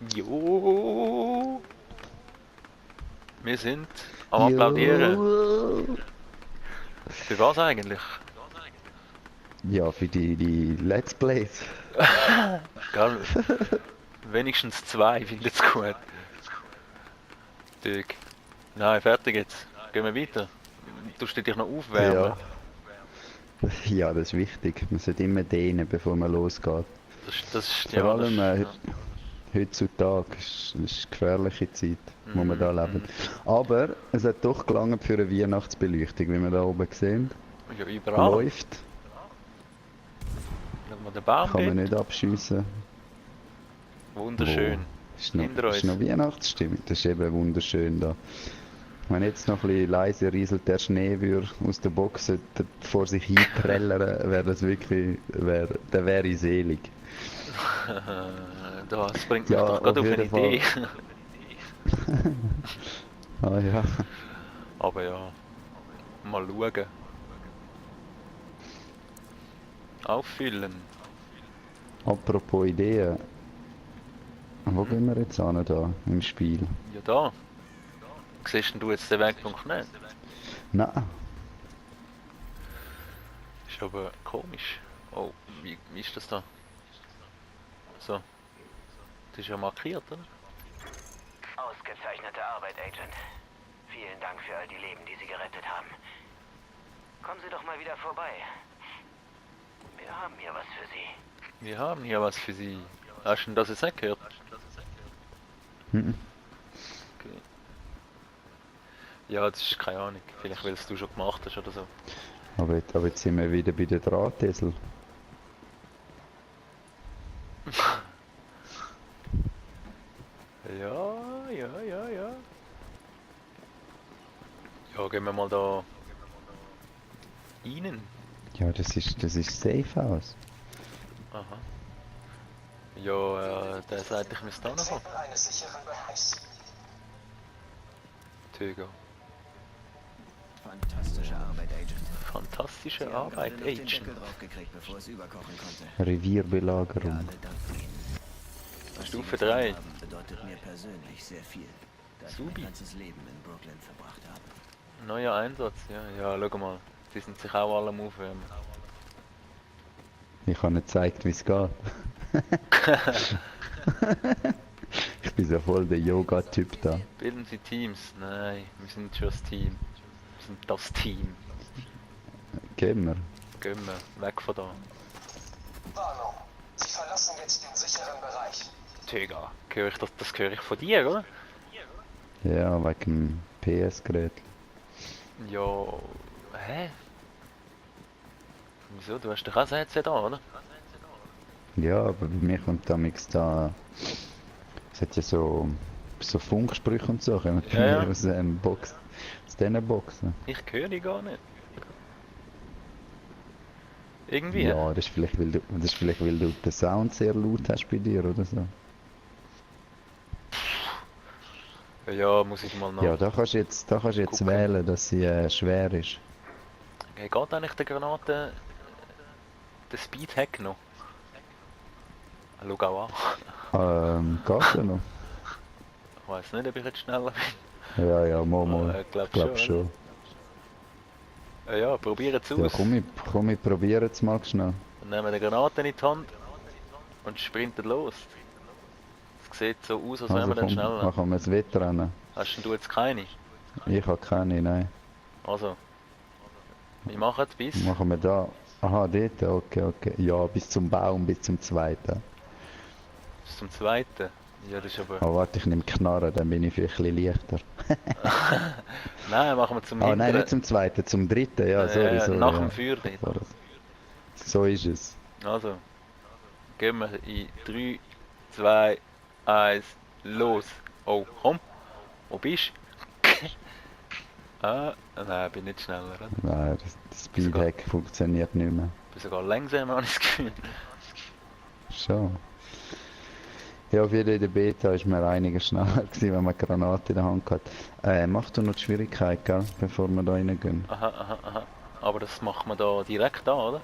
Jo, wir sind am Applaudieren. Jo. Für was eigentlich? Ja, für die Let's Plays. Gell, wenigstens zwei finden's gut. Tüg. Nein, fertig jetzt. Gehen wir weiter. Du stehst dich noch aufwärmen. Ja. Ja, das ist wichtig. Man sollte immer dehnen, bevor man losgeht. Vor Ja, das allem ist, ja. heutzutage ist eine gefährliche Zeit, wo wir da leben. Mhm. Aber es hat doch gelangt für eine Weihnachtsbeleuchtung, wie wir da oben sehen. Ja, überall. Läuft, Schau mal, der Baum kann man geht. nicht abschiessen. Wo? Wunderschön. Ist Hinter uns. noch Weihnachtsstimmung. Das ist eben wunderschön da. Wenn jetzt noch ein bisschen leise rieselt der Schnee würde aus der Box vor sich hin trällern, wäre das wirklich, dann wäre ich selig. Das bringt mich Ja, doch gerade auf auf eine jeden Fall. Idee. Ah ja. Aber ja, mal schauen. Auffüllen. Apropos Ideen. Wo Mhm. gehen wir jetzt hin da im Spiel? Ja, da. Siehst denn du jetzt den Wegpunkt nicht? Nein. Ist aber komisch. Oh, wie ist das da? So, das ist ja markiert, oder? Ausgezeichnete Arbeit, Agent. Vielen Dank für all die Leben, die Sie gerettet haben. Kommen Sie doch mal wieder vorbei. Wir haben hier was für Sie. Wir haben hier was für Sie. Hast du denn das jetzt nicht gehört? Mhm. Okay. Ja, das ist keine Ahnung. Vielleicht weil es du schon gemacht hast oder so. Aber jetzt sind wir wieder bei der Drahtesel. Ja. Ja, gehen wir mal da rein. Ja, das ist safe aus. Aha. Ja, der sagt, ich müsste da noch kommen. eines sicheren Bereichs. Töger. Fantastische Arbeit, Agent. Fantastische Sie haben Arbeit, gerade noch den Agent. Deckel draufgekriegt, bevor es überkochen konnte. Wir Revierbelagerung. alle danken Ihnen. Was Sie Stufe getan 3. haben, bedeutet mir persönlich sehr viel, da ich Subi. mein ganzes Leben in Brooklyn verbracht habe. Neuer Einsatz, ja. Ja, schau mal. Die sind sich auch alle am Aufwärmen. Ich habe nicht gezeigt, wie es geht. Ich bin so voll der Yoga-Typ da. Bilden Sie Teams? Nein, wir sind schon das Team. Wir sind das Team. Gehen wir. Gehen wir, weg von da. Warnung. Sie verlassen jetzt den sicheren Bereich. Töger, das höre ich von dir, oder? Ja, wegen dem PS-Gerät. Ja, hä? Wieso? Du hast doch auch ein Headset an, oder? Ja, aber bei mir kommt damals da. Es hat ja so Funksprüche und so, kommen bei Ja. mir aus Box. Aus diesen Boxen. Ich höre dich gar nicht. Irgendwie? Ja, das ist vielleicht, weil du den Sound sehr laut hast bei dir oder so. Ja, muss ich mal nach. Ja, da kannst du jetzt Gucken. wählen, dass sie schwer ist. Hey, geht eigentlich der Granate, der Speedhack noch? Schau auch an. Geht ja noch? Ich weiß nicht, ob ich jetzt schneller bin. Ja, mal. Ich glaube Ich glaube schon. schon. Ja, probier es Ja, aus. komm, ich probiere jetzt mal schnell. Dann nehmen wir die Granate in die Hand und sprinten los. Es sieht so aus, als wären Also wir dann komm, schneller. machen wir das Wettrennen. Hast denn du jetzt keine? Ich habe keine, nein. Also, wir machen es bis. Machen wir da. Aha, dort, okay. Ja, bis zum Baum, bis zum zweiten. Bis zum zweiten. Ja, das ist aber... Aber warte, ich nehme Knarren, dann bin ich vielleicht ein bisschen leichter. Nein, machen wir zum Ah, nein, hinteren. nicht zum zweiten, zum dritten, ja, sorry. Nach ja. dem Feuer dort. War das. So ist es. Also, gehen wir in 3, 2, 1, los. Oh, komm. Wo bist du? Nein, bin nicht schneller. Oder? Nein, das Speedhack funktioniert nicht mehr. Bin sogar langsamer, habe ich das Gefühl. Schon. Ja, auf jeden in der Beta ist mir einiges schneller gewesen, wenn man Granate in der Hand hat. Mach du noch die Schwierigkeit, gell, bevor wir da reingehen. Aha. Aber das machen wir da direkt an, oder?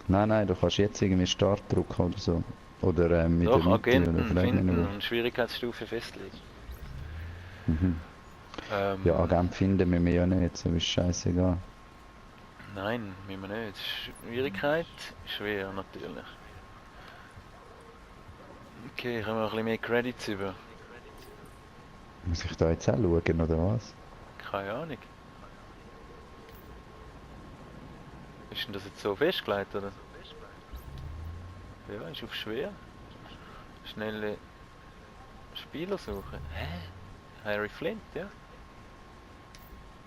Nein, du kannst jetzt irgendwie Start drücken oder so. Oder mit Doch, der Mitte, oder Agenten frag mich finden nicht. und Schwierigkeitsstufe festlegen. Mhm. Ja, Agent finden wir ja nicht, so ist scheißegal. Nein, müssen wir nicht. Schwierigkeit? Schwer, natürlich. Okay, können wir ein bisschen mehr Credits über? Muss ich da jetzt auch schauen, oder was? Keine Ahnung. Ist denn das jetzt so festgelegt, oder? Ja, ist auf schwer. Schnelle Spielersuche. Hä? Harry Flint, ja?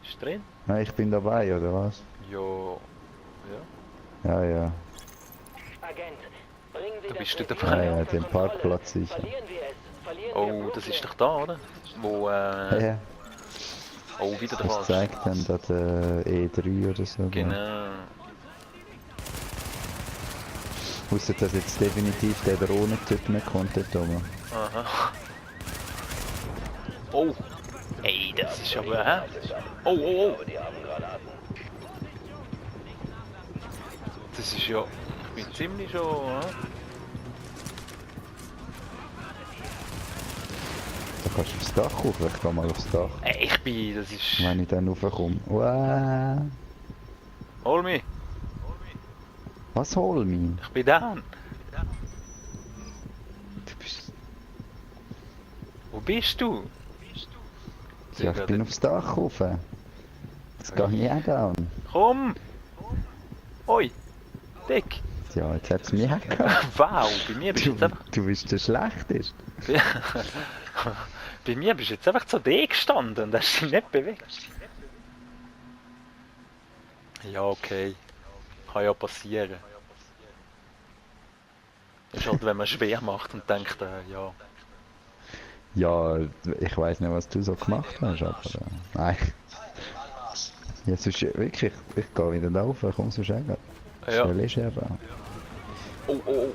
Ist drin? Nein, ich bin dabei, oder was? Ja. Ja. Ja, ja. Agent, bringen Sie Da das bist du Revier dabei. Ja, ja, unter den Kontrolle. Parkplatz sicher. Verlieren wir es. Verlieren wir Oh, das ist doch da, oder? Wo, Ja, oh, wieder der das falsche. zeigt dann da der E3 oder so. Genau. Ausser dass jetzt definitiv der Drohnentyp nicht konnte, Thomas. Aha. Oh. Ey, das ist aber, hä? Oh, oh, oh. Das ist ja, ich bin ziemlich schon, hä? Da kannst du aufs Dach rauf, ich geh mal aufs Dach. Ey, ich bin, das ist... Wenn ich dann raufkomme. Wow. Hol mich, Was hol mich? ich bin down. Du bist... Wo bist du? Ja, ich bin aufs Dach rauf. Das geht ich auch down. Komm! Oi! Dick! Ja, jetzt hat's mich auch gehabt. Wow, bei mir bist du jetzt einfach... Du bist der Schlechteste. Bei mir bist du jetzt einfach zu D gestanden und hast dich nicht bewegt. Ja, okay. Kann ja passieren. Das ist halt, wenn man schwer macht und denkt, ja. Ja, ich weiß nicht, was du so gemacht hast, aber... nein. Ja, sonst wirklich, ich gehe wieder rauf, komm so schnell. Ja. Schnell ist er da. Oh, oh, oh.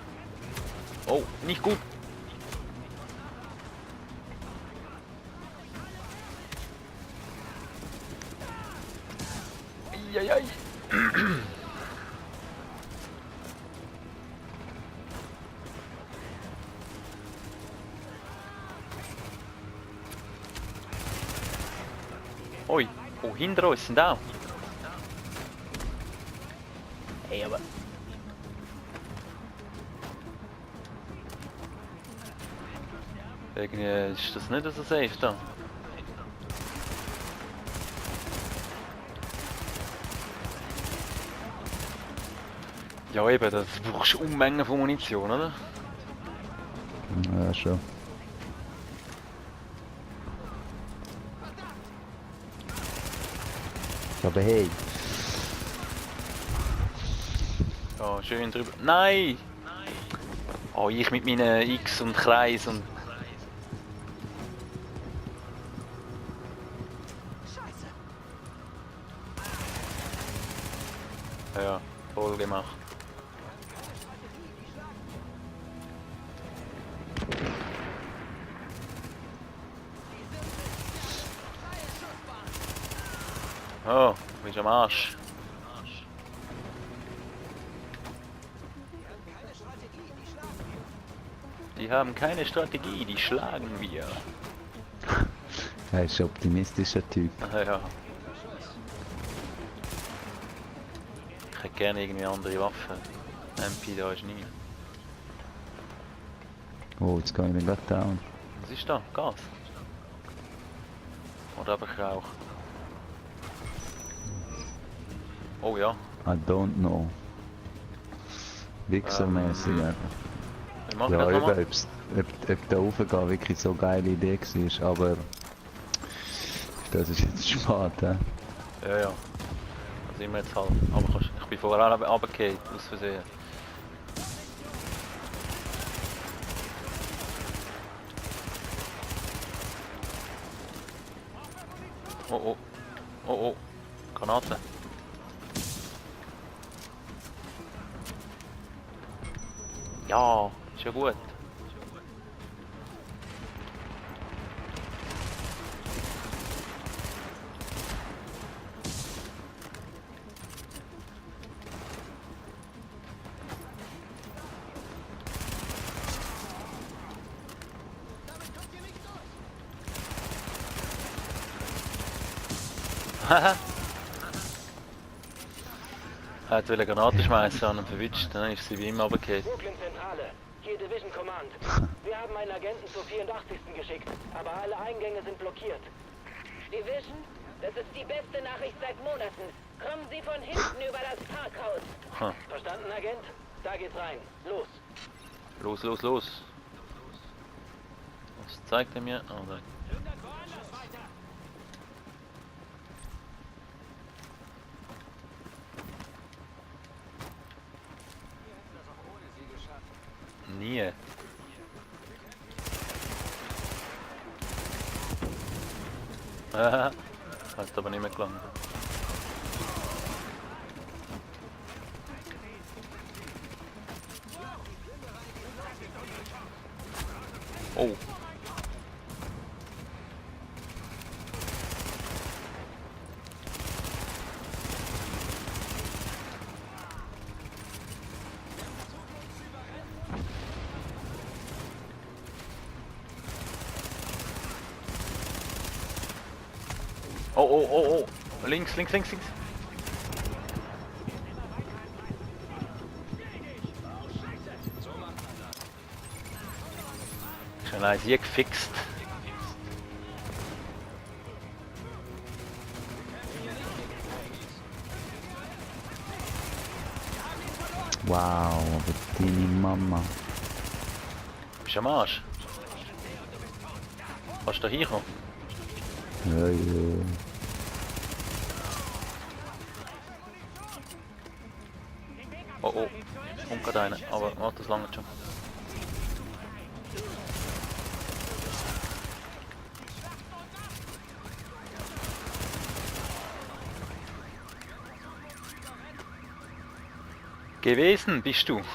Oh, nicht gut. Eieiei. Oi, oh, hinter uns sind auch. Ey, aber... Irgendwie ist das nicht so safe da. Ja eben, das brauchst du Unmengen von Munition, oder? Ja, schon. Aber hey, Ja, schön drüber. Nein! Oh, ich mit meinen X und Kreis und... Ja, voll gemacht. Oh, du bist am Arsch. Die haben keine Strategie, die schlagen wir. er ist ein optimistischer Typ. Ja. Ich hätte gerne irgendwie andere Waffen. MP da ist nie. Oh, jetzt gehe ich mir gerade down. Was ist da? Gas? Oder einfach Rauch? Oh ja. I don't know. Wichsermäßig einfach. Wir machen Ja, das eben, nochmal. ob da raufgehen wirklich so eine geile Idee war, aber das ist jetzt spät, hä? Ja, ja. Da sind wir jetzt halt. Aber ich bin vorher runtergefallen, aus Versehen. Oh oh. Oh oh. Granate. Ja, ist ja gut. Er wollte eine Granate schmeißen und ihn verwitscht, dann ist sie bei ihm runtergefallen. Brooklyn Zentrale, hier Division Command. Wir haben einen Agenten zur 84. geschickt, aber alle Eingänge sind blockiert. Division, das ist die beste Nachricht seit Monaten. Kommen Sie von hinten über das Parkhaus. Hm. Verstanden, Agent? Da geht's rein. Los. Los, los, los. Was zeigt er mir? Oh, da. Nie. Haha, hat aber nicht mehr gelangt. Oh. Oh, oh, oh, oh. Links, links, links, links. Schon eins hier gefixt. Wow, aber deine Mama. Bist du am Arsch? Kannst du da hinkommen? Ja, ja. Oh, oh. Kommt gerade einer, aber warte, das lange schon. Gewesen bist du. Kann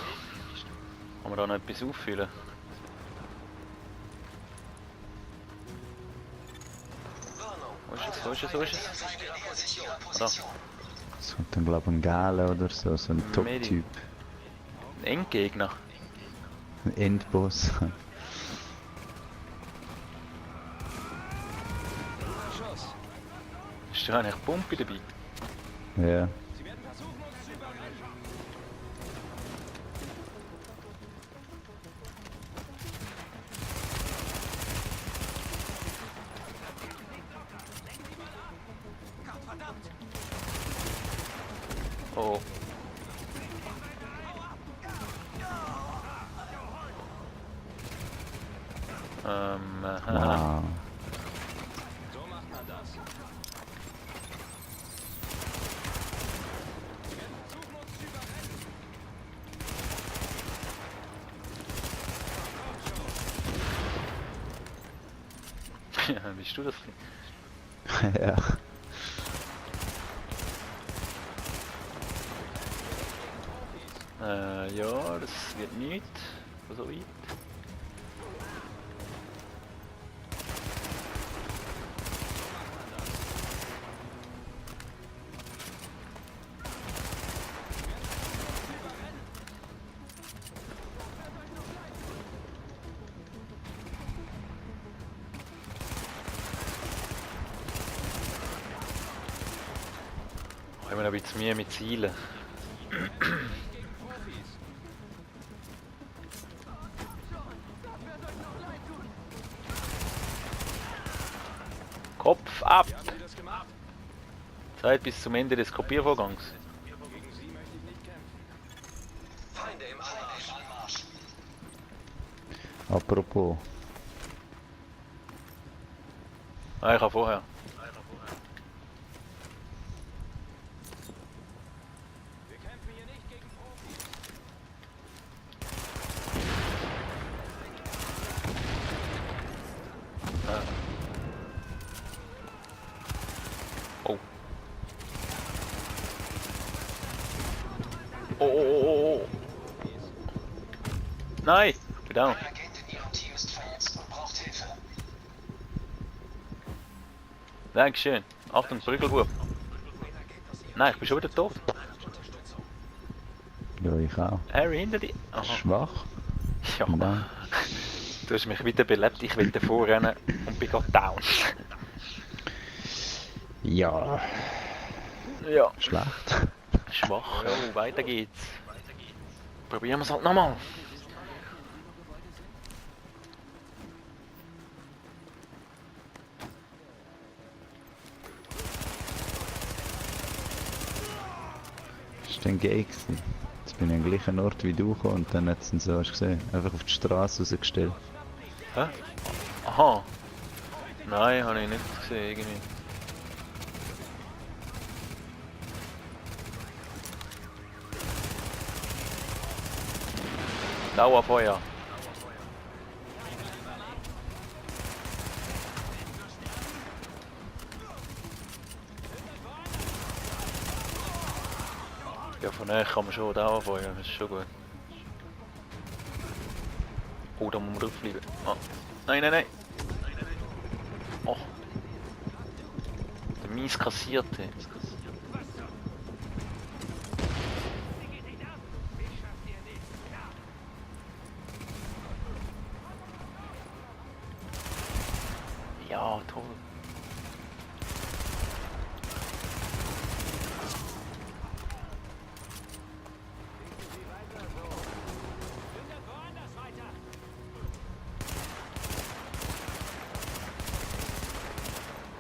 man da noch etwas auffüllen? Wo ist es? Wo ist es? Wo ist es? Da. So dann glaube ich ein Gale oder so, so ein Top-Typ. Ein Endgegner. Ein Endboss. Ist da eigentlich Pumpe dabei? Ja. Oh. Wow. Ja, bist du das? Ja. Ja, das wird nicht so weit. Ich habe noch ein bisschen Mühe mit Zielen. Kopf ab! Zeit bis zum Ende des Kopiervorgangs. Apropos. Ah, ich habe vorher. Oh. Oh, oh, oh, oh, oh. Nein! Bin down. Ein Agent in Ihrem Team ist verletzt und braucht Hilfe. Dankeschön. Achtung, Prügelbub. Nein, ich bin schon wieder tot. Ja, ich auch. Harry, hinter dir. Aha. Schwach. Ja. Nein. Du hast mich wieder belebt, ich will davor rennen und bin gerade down. Ja, Ja. schlecht. Schwach, ja, weiter geht's. Probieren wir es halt nochmal. Das war dann gay gewesen. Jetzt bin ich am gleichen Ort wie du gekommen und dann hat es ihn so, hast du gesehen, einfach auf die Straße rausgestellt. Hä? Aha. Nein, habe ich nicht gesehen irgendwie. Dauerfeuer. Ja, von näher kann man schon Dauerfeuer, das ist schon gut. Oh, da muss man drauf bleiben. Ah. Nein, nein, nein. Oh. Der mies kassierte. Ja, toll.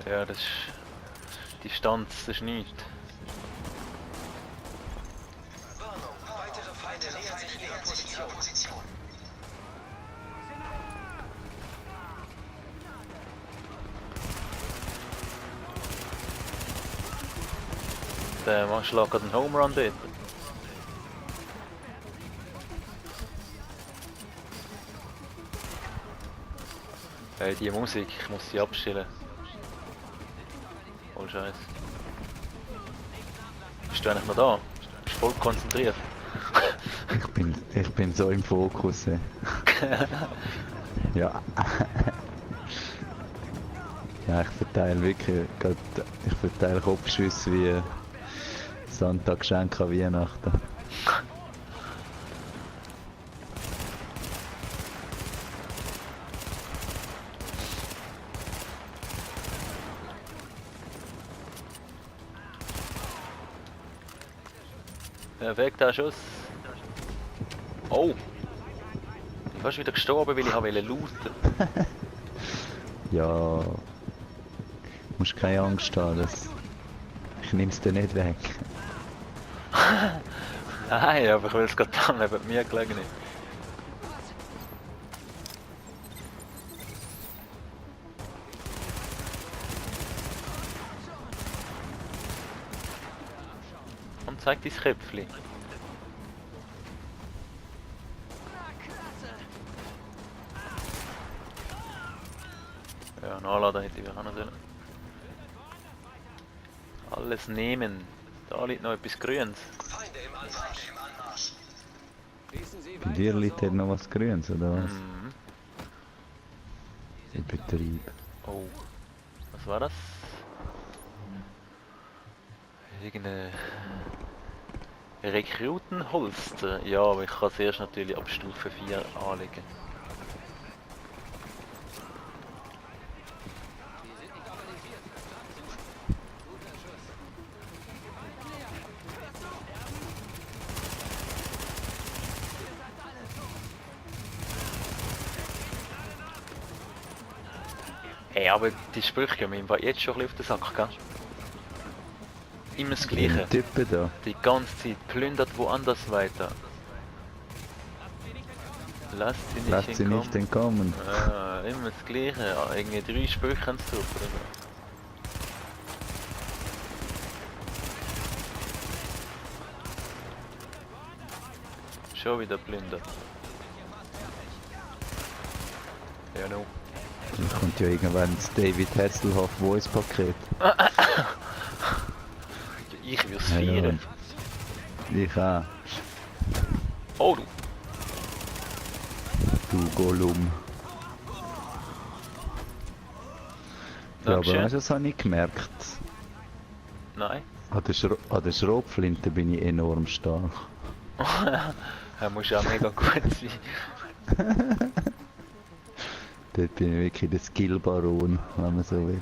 Ja, das ist... Distanz, das ist nichts. Warnung, weitere Feinde nähern sich ihrer Position. Der Mann schlägt einen Home Run dort. Hey, die Musik, ich muss sie abstellen. Voll scheiße. Bist du eigentlich noch da? Bist du voll konzentriert? Ich bin so im Fokus. Ja. Ja, ich verteile wirklich, ich verteile Kopfschüsse wie Santa Geschenk an Weihnachten. Perfekter Schuss. Oh! Ich bin fast wieder gestorben, weil ich wollte looten. Ja, musst keine Angst haben, ich nehm's dir nicht weg. Nein, aber ich will es gerade dann neben mir gelegen ist. Und zeig dein Köpfchen. Ja, nachladen hätte ich auch noch sollen. Alles nehmen. Da liegt noch etwas Grünes. Feinde im Anmarsch. Bei dir liegt dort noch was Grünes, oder was? Mhm. Im Betrieb. Oh. Was war das? Irgendeine Rekrutenholster. Ja, aber ich kann es erst natürlich ab Stufe 4 anlegen. Hey, aber die Sprüche gehen mir im Fall jetzt schon ein bisschen auf den Sack, gell? Immer das Gleiche. Den Typen da. Die ganze Zeit plündert woanders weiter. Lasst sie nicht Lasst sie entkommen. nicht entkommen. Ja, immer das Gleiche. Ja, irgendwie 3 Sprüche haben sie drauf, oder so. Schon wieder plündert. Ja, no. Dann kommt ja irgendwann das David Hasselhoff Voice Paket. Ich würde es Ja, ja. feiern. Ich auch. Oh, du. Du Gollum. Ja, aber Dankeschön. weißt du, das habe ich gemerkt. Nein. An der Schrotflinte bin ich enorm stark. Er muss ja mega gut sein. Dort bin ich wirklich der Skillbaron, wenn man so will.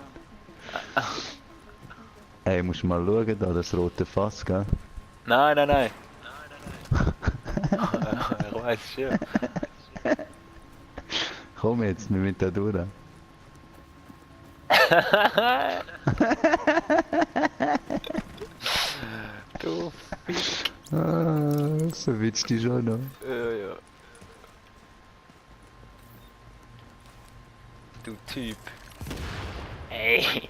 Ey, musst du mal schauen, da das rote Fass, gell? Nein, nein, nein. Ich weiß schon. Komm jetzt, wir müssen da durch. Du. Ah, so willst du schon noch. Ja, ja. Du Typ. Ey.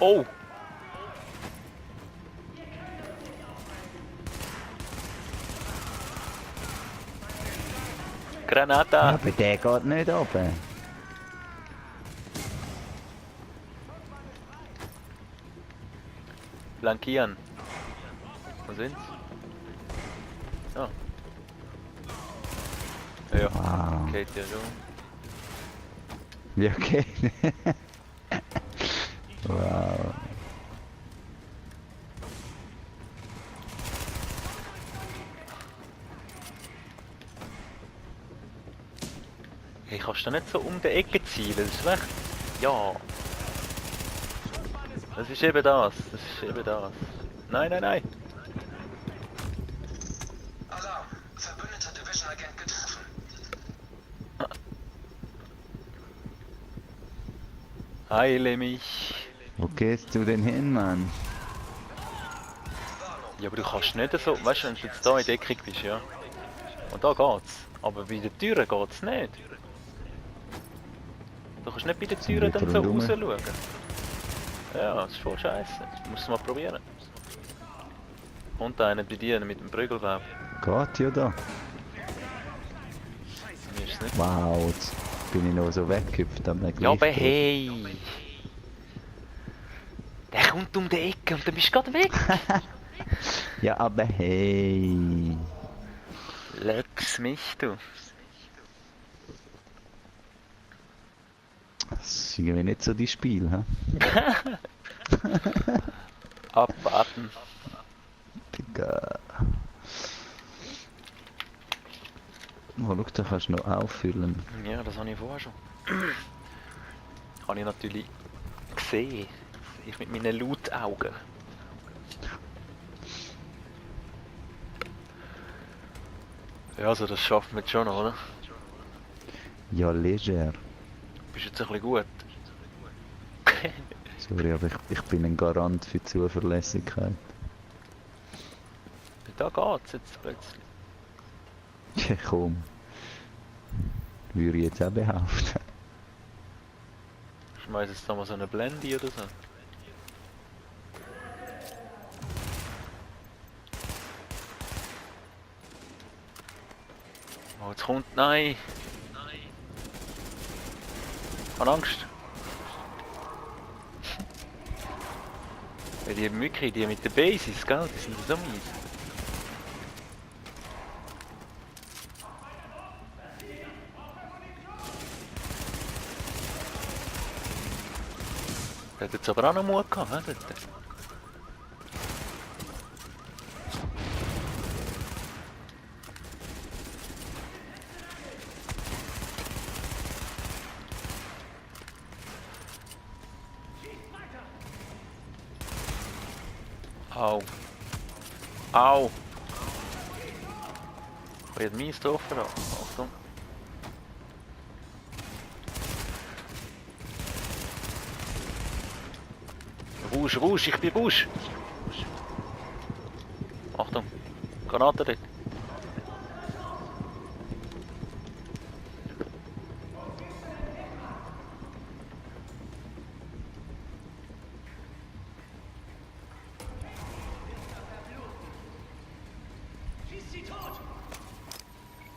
Oh. Granata. Aber der geht nicht runter. Flankieren. Wo sind's? Ah. Ja, Wow. geht ja schon. Ja, okay. Wow. Hey, kannst du nicht so um die Ecke zielen? Das ist recht. Ja. Das ist eben das. Das ist eben das. Nein, nein, nein. Alarm. Verbündeter Division-Agent getroffen. Heile mich. Wo gehst du denn hin, Mann? Ja, aber du kannst nicht so. Weißt du, wenn du jetzt da in der Ecke bist, ja. Und da geht's. Aber bei den Türen geht's nicht. Du kannst nicht bei den Türen dann so rundum. raus schauen. Ja, das ist voll scheiße. Du musst es mal probieren. Und einer bei dir mit dem Prügelbau. Geht ja da. Mir ist es nicht. Wow, jetzt bin ich noch so weggehüpft am Ja, aber hey! Der kommt um die Ecke und dann bist du gerade weg! Ja, aber hey. Lex mich, du! Das ist irgendwie nicht so die Spiel, hä? Abwarten! Digga. Oh, schau, da kannst du noch auffüllen. Ja, das habe ich vorher schon. Habe ich natürlich gesehen. Ich mit meinen Lautaugen. Ja, also das schaffen wir jetzt schon noch, oder? Ja, leger. Bist jetzt ein bisschen gut. Sorry, aber ich bin ein Garant für Zuverlässigkeit. Da geht's jetzt plötzlich. Ja, komm. Würde ich jetzt auch behaupten. Schmeiß jetzt da mal so eine Blende oder so. Oh, jetzt kommt... Nein! Ich habe Angst. Weil die Mücke, die mit den Bases, gell? Die sind so mies. Der hat jetzt aber auch noch Mut gehabt, hä? Dort. Au. Au. Ich hat mies getroffen. Achtung. Rausch, Rausch, ich bin Rausch. Achtung. Granate dort.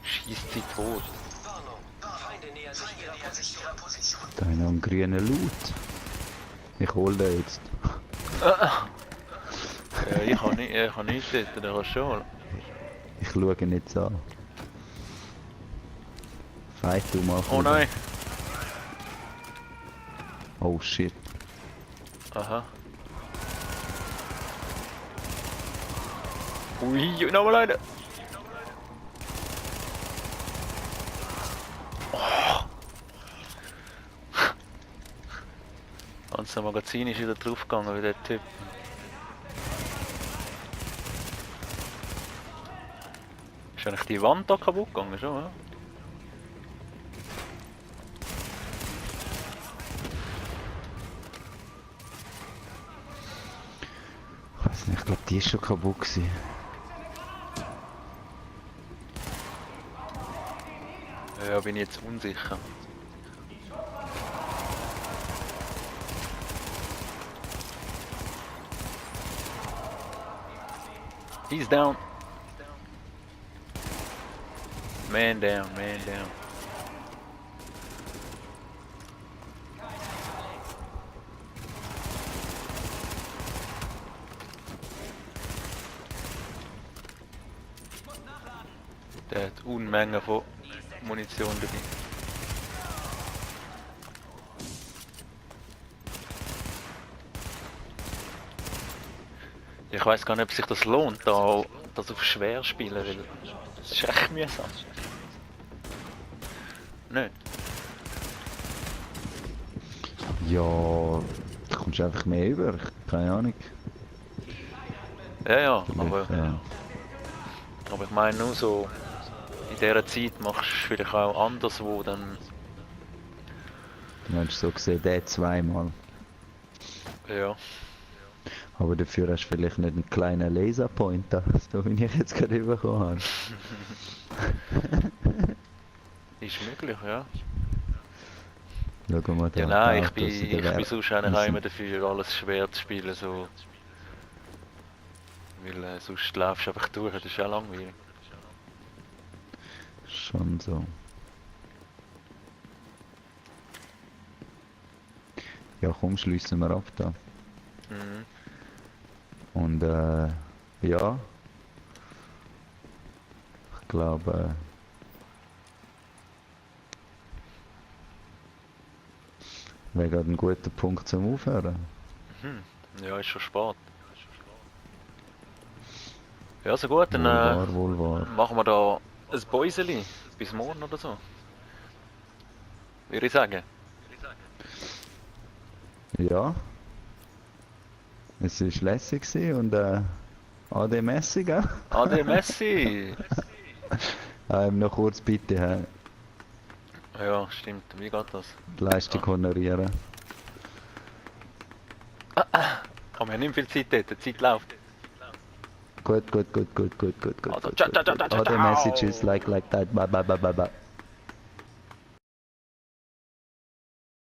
Schießt sie tot. Warnung. Feinde nähern sich ihrer Position. Da habe ich noch einen grünen Loot. Ich hol den jetzt. Ja, ich kann nicht dort, der kann schon holen. Ich schaue ihn jetzt an. Fight du mal. Oh nein. Oh shit. Aha. Ui, nochmal einer. Oh. Ganze Magazin ist wieder draufgegangen wie der Typ. Ist eigentlich die Wand da kaputt gegangen schon, ja? Ich weiß nicht, ich glaube die ist schon kaputt gewesen. Ja, bin ich jetzt unsicher. He's down. Man down, man down. Der hat Unmengen von Munition dabei. Ich weiß gar nicht, ob sich das lohnt, da das auf schwer spielen, weil das ist echt mühsam. Nicht? Ja, du kommst einfach mehr über, keine Ahnung. Ja, ja, Ja. aber ich meine nur so, in dieser Zeit machst du vielleicht auch anderswo dann, Du meinst so gesehen, der zweimal. ja. Aber dafür hast du vielleicht nicht einen kleinen Laserpointer, so wie ich jetzt gerade bekommen habe. Ist möglich, ja. Schau mal da. Ja, nein, die Autos in der ich bin sonst eigentlich wir auch sind- immer dafür, alles schwer zu spielen, so. Weil sonst laufst du einfach durch, das ist auch langweilig. Schon so. Ja, komm, schließen wir ab da. Mhm. Und ja. Ich glaube. Wäre gerade ein guter Punkt zum Aufhören. Ja, ist schon spät. Ja, so gut, dann Wohl wahr. machen wir da ein Päuseli. Bis morgen oder so. Würde ich sagen. Ja. Es war lässig gewesen und AD Messi, gell? Ade Messi! Noch kurz bitte, Ja, stimmt. Wie geht das? die Leistung honorieren. Aber wir haben nicht viel Zeit dort, die Zeit läuft. Gut. Also, ciao, ciao, ciao, ciao, AD ciao. Messi, tschüss, like that, bye.